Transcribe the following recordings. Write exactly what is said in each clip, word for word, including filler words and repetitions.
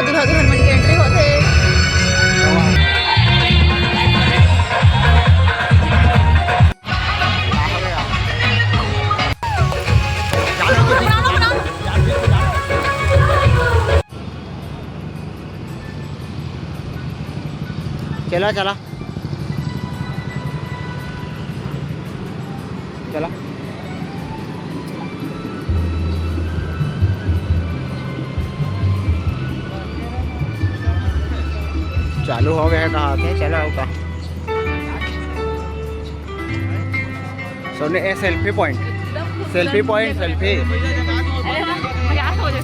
दूल्हा दुल्हन मन के एंट्री होथे। चला, चला। चला। चालू हो गया, कहा थे, चला होगा। सोने, ए, selfie point, selfie point, selfie. अरे वाह, मजाक हो रहा है।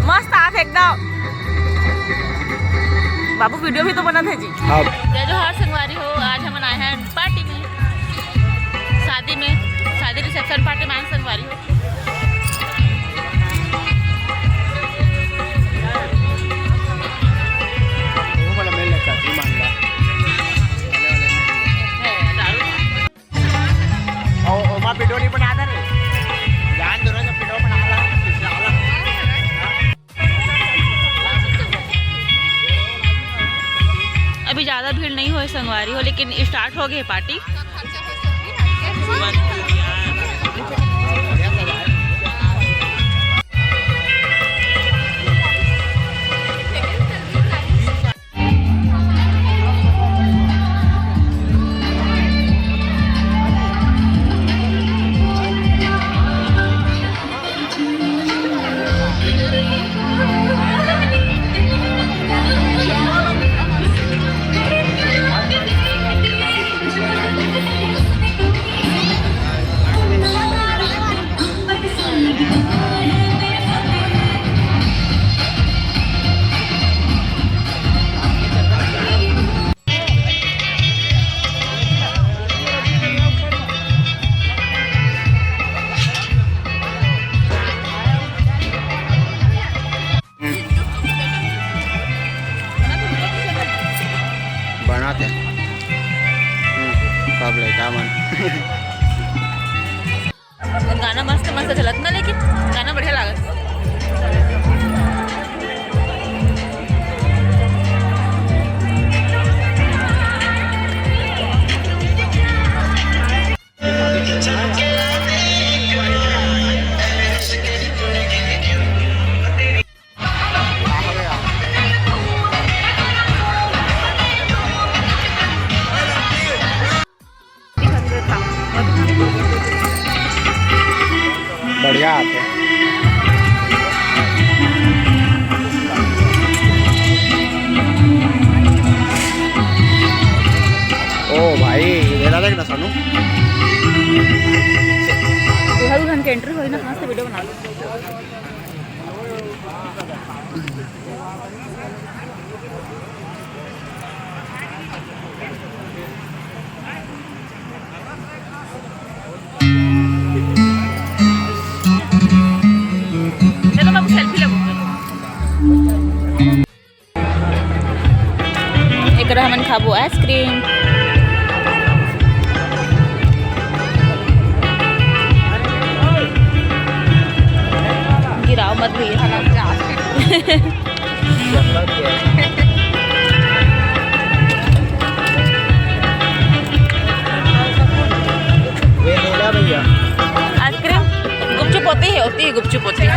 मस्त आथे एकदम। बाबू, वीडियो भी तो बनत हे जी। हाँ। जय जोहार संगवारी हो, आज हमन आए हन पार्टी में, शादी में, शादी रिसेप्शन पार्टी में आए हन संगवारी हो। अउ ओमा वीडियो नहीं बनाता रे। जान दो ना, जब वीडियो बना ला, खींचा ला। अभी ज़्यादा भीड़ नहीं होए संगवारी हो, लेकिन स्टार्ट हो गए पार्टी। बनाते। हम्म, सब लइका मन। गाना मस्त मस्त चलत ना, लेकिन गाना बढ़िया लागत। बढ़िया आथे। ओ भाई, एला देख ना सानू। दूल्हा दुल्हन के एंट्री होई ना, कहाँ से वीडियो बना लो। चलो बाबू, सेल्फी लेबो। एकरा हमन खाबो आइसक्रीम। गिराव मत भैया। वे ले ला भैया। आइसक्रीम गुपचुप होती है, होती है गुपचुप होती है।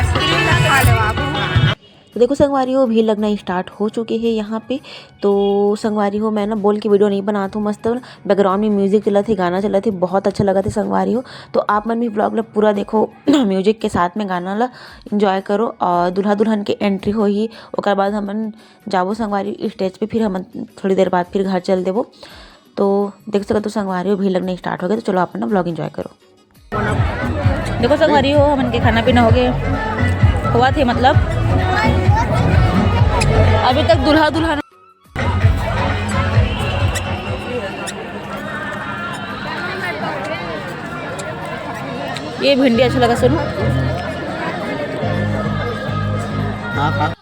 तो देखो संगवारी हो, भीड़ लगना स्टार्ट हो चुके हैं यहाँ पे। तो संगवारी हो, मैं ना बोल के वीडियो नहीं बनात हूँ, मस्त बैकग्राउंड में म्यूजिक चलत हे, गाना चलत हे, बहुत अच्छा लगत हे संगवारी हो। तो आप मन भी ब्लॉग ला पूरा देखो, म्यूजिक के साथ में गाना ला एंजॉय करो। और दूल्हा दुल्हन के एंट्री होही, ओकर बाद हमन जाबो संगवारी स्टेज पे, फिर हमन थोड़ी देर बाद फिर घर चल देबो। तो देख सकत हो संगवारी हो, भीड़ लगने स्टार्ट हो गए। तो चलो आप मन ब्लॉग एंजॉय करो। देखो संगवारी हो, हमन के खाना पीना हो गए, हुआ थे मतलब, अभी तक दूल्हा दुल्हन। ये भिंडी अच्छा लगा सुनो। हाँ, हाँ।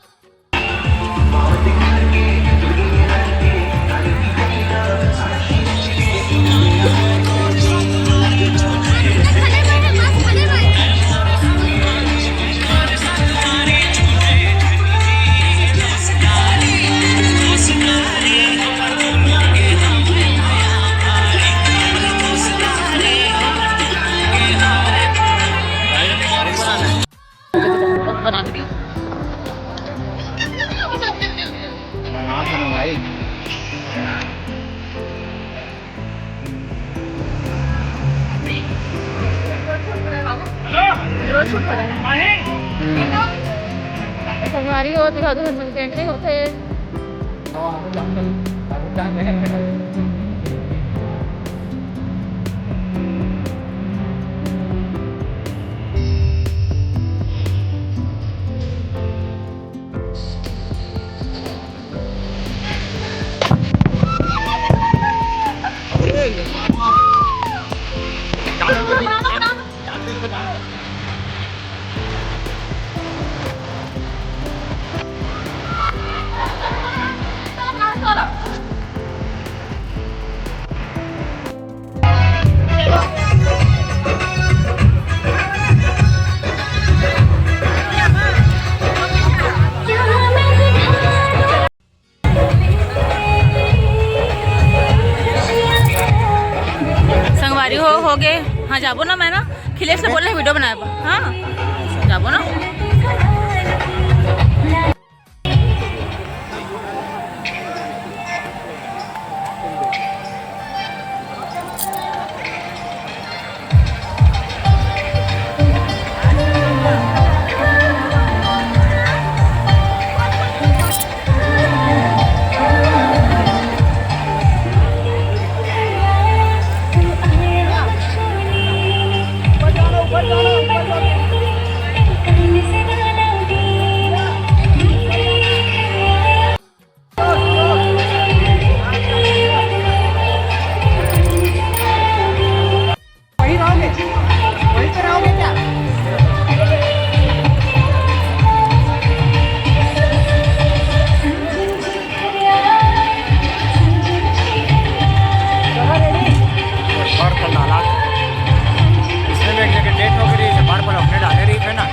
संगवारी हो, दिखा दो, एंट्री होते हैं। संगवारी हो, हो गए। हाँ, जाबो ना, मैं ना खिलेश से बोले वीडियो बनाए बर। हाँ, जाबो ना। वहीं रहोगे? वहीं पे रहोगे क्या? जगह रेडी? और खलनाला। इसमें भी एक जगह डेट हो गई, इसे बार बार अपने डाले रही थे ना।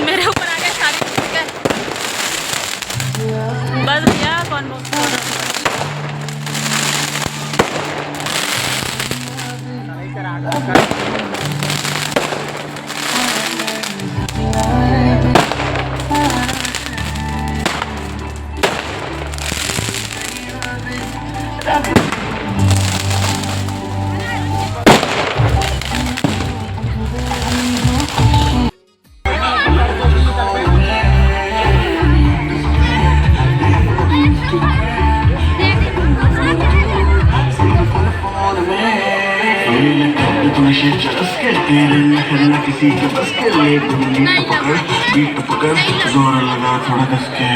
मेरे ऊपर आ गए सारे, ठीक है। बस भैया, कौन बहुत तेरे नखरे ना किसी के बस के, ले डुंडी पकड़, बीट पकड़, जोर लगा थोड़ा कस के।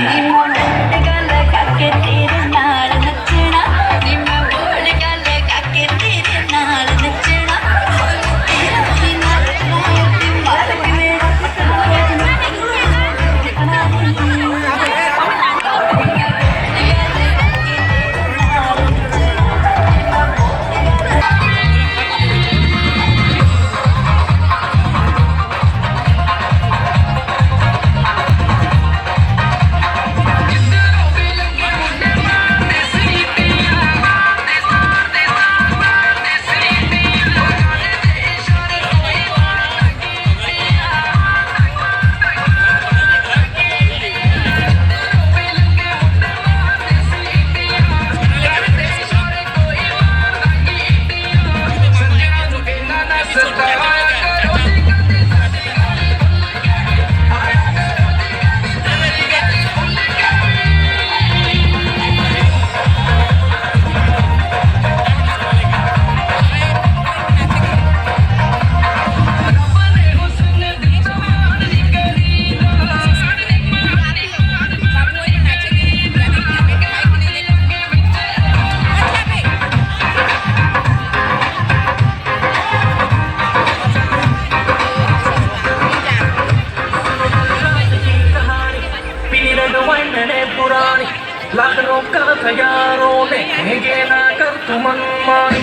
कथयारो में गेना कर तुमन मानी।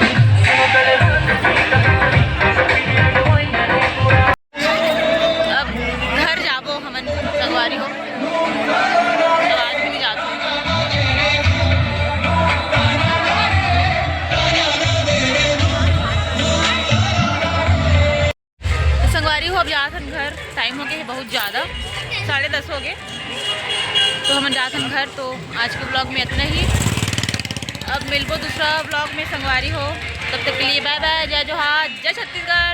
अब घर जाबो हमन संगवारी हो, तो आज भी नहीं जात हो। तो संगवारी हो, अब जात हन घर, टाइम हो गए है बहुत ज़्यादा, साढ़े दस हो गए, तो हमन जात हन घर। तो आज के ब्लॉग में इतना ही, अब मिलबो दूसरा ब्लॉग में संगवारी हो, तब तक के लिए बाय बाय, जय जोहार, जय छत्तीसगढ़।